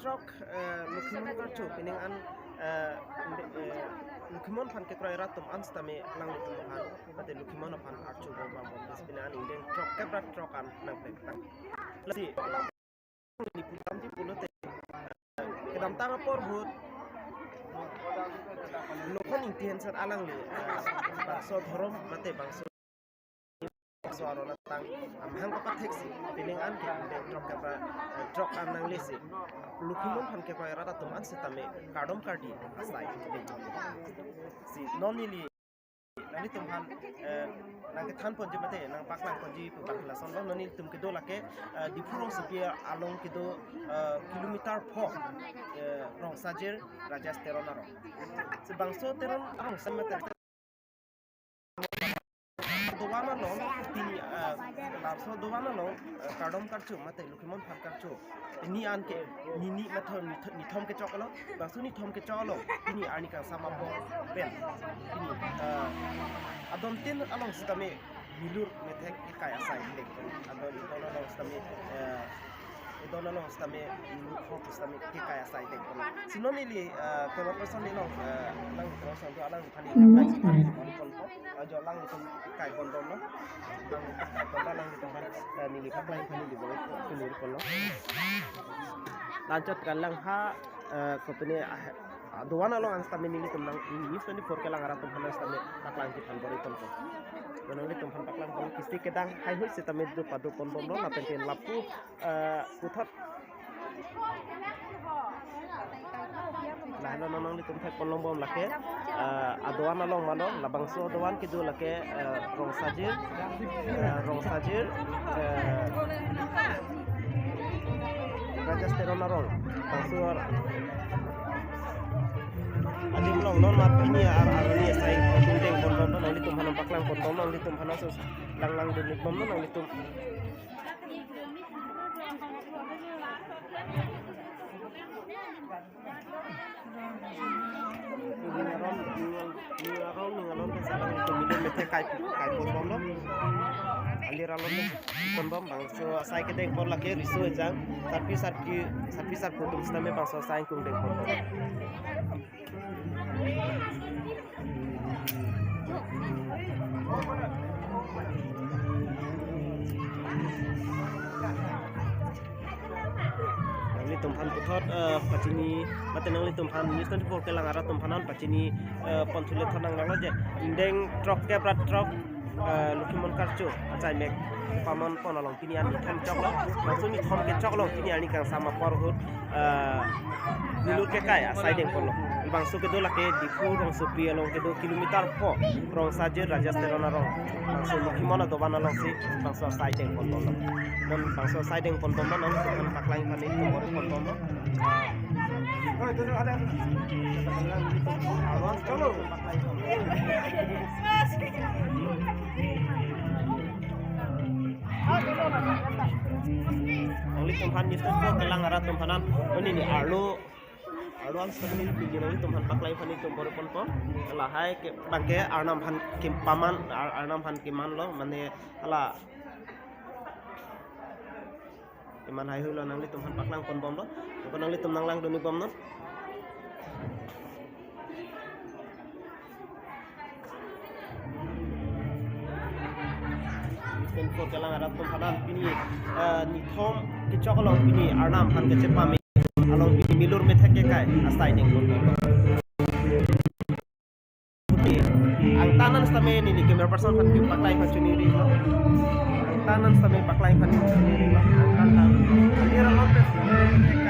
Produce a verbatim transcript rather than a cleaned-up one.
throk, eh, Lokhimon karcho, pining an, eh, eh, Lokhimon aphan kekroi rat atum an sitame alanglitum aphan, mate Lokhimon aphan archo bom bom bom, pining an ingdeng throkkep ra throk an nangplengtang. Lasi, neli putamji pulote, eh, kedamtang apor ahut, Lokhon Ingti Hanser alangli, eh, bangso dhorom, mate bangso so aron atang amahang kapathek si, pining an ke ingdeng throkkep ra, eh, throk an nanglesi, Lokhimon aphan kekroi rat atum an sitame kardom kardi asai dengponlo. Si non neli nanglitum aphan, eh, nangkethan ponji mate nangpaklang ponji pu abang lasonlo. Non nelitum kedo lake, eh, Diphu rongsopi along kedo, eh, kilometer pho, eh, Rongsajir Rajesh Teron arong. Si bangso Teron arong san mate dovan along, pini, eh, labangso dovan along, eh, kardom karcho mate Lokhimon aphan karcho, pini an ke nini mate nitho-, nithom kechok along, bangso nithom kechok along pini arni kangsam apor pen, pini, eh, adon tin along sitame milur methek kekai asai dengpon, adon idon along sitame, eh, idon along sitame milur ho sitame kekai asai dengpon. Si non neli, eh, camera person neli along, eh, alanglitum sang tu alang aphan neli kaplangji aphan neli ponpo. Ajo alanglitum kaikondom lo. Alanglitum kaikondom, alanglitum aphan, eh, neli paklang aphan neli bor-i ponlo. Lanchot kalang ha, eh, kopine, ah, ah, dovan along an sitame nelitum nang, News twenty-four kelang arat atum aphan sitame paklangji aphan bor-i ponpo. Nanglitum aphan paklang ponpo, kisi kedang heihui sitame do pado ponbomlo, lapen pen lapu, eh, puthot. Lahelo, non nanglitum thekponlongbom lake, eh, adovan along mano, labangso adovan kedo lake, eh, Rongsajir, eh, Rongsajir, eh, Rajesh Teron arong. Bangso ar-, adim along non mat pini ar-, arni asai ingdeng ponbomlo, nanglitum aphan paklang ponbomlo, nanglitum aphan aso langlang dun-ikbomlo, nanglitum. Ning aron, ning aron, ning aron, ning aron, pen si alanglitum milur methek kai, kaikonbomlo. Alir along ponbom, bangso asai kedengpon lake riso ejang, sarpi sarpi, sarpi sarpo atum sitame bangso asai ingkung dengponbom. Nanglitum aphan puthot, eh, pachini, mate nanglitum aphan News twenty-four kelang arat atum aphan an pachini, eh, ponthulo thonang nanglo je, ingdeng throkkep ra throk, eh, Lokhimon karcho achai mek paman pon along pini an nithom choklo, bangso nithom kechok along pini arni kangsam apor ahut, eh, milur kekai asai dengponlo. Bangso kedo lake Diphu rongsopi along kedo kilometer pho Rongsajir Rajesh Teron arong. Bangso Lokhimon adovan alongsi bangso asai dengponbomlo. Non bangso asai dengponbomlo, non nanglitum aphan paklang aphan neli bor-i ponbomlo. Nanglitum aphan News twenty-four kelang arat atum aphan an, non neli arlo, arlo an sitame neli pini nanglitum aphan paklang aphan nelitum bor-i ponpo. Lahai ke bangke Arnam aphan kepaman, Ar-, Arnam aphan kemanlo, mane hala keman heihuilo, nanglitum aphan paklang ponbomlo. Ako nanglitum nanglang dun-ikbomnon. News twenty-four kelang arat atum aphan an pini, eh, nithom kechok along pini Arnam aphan kachepame along pini milur methek kekai asai dengponbomlo. Angtan an sitame neli camera person aphan kepaklai aphan choningri. Angtan an sitame paklai aphan choningri. Angtan an. Alir along pen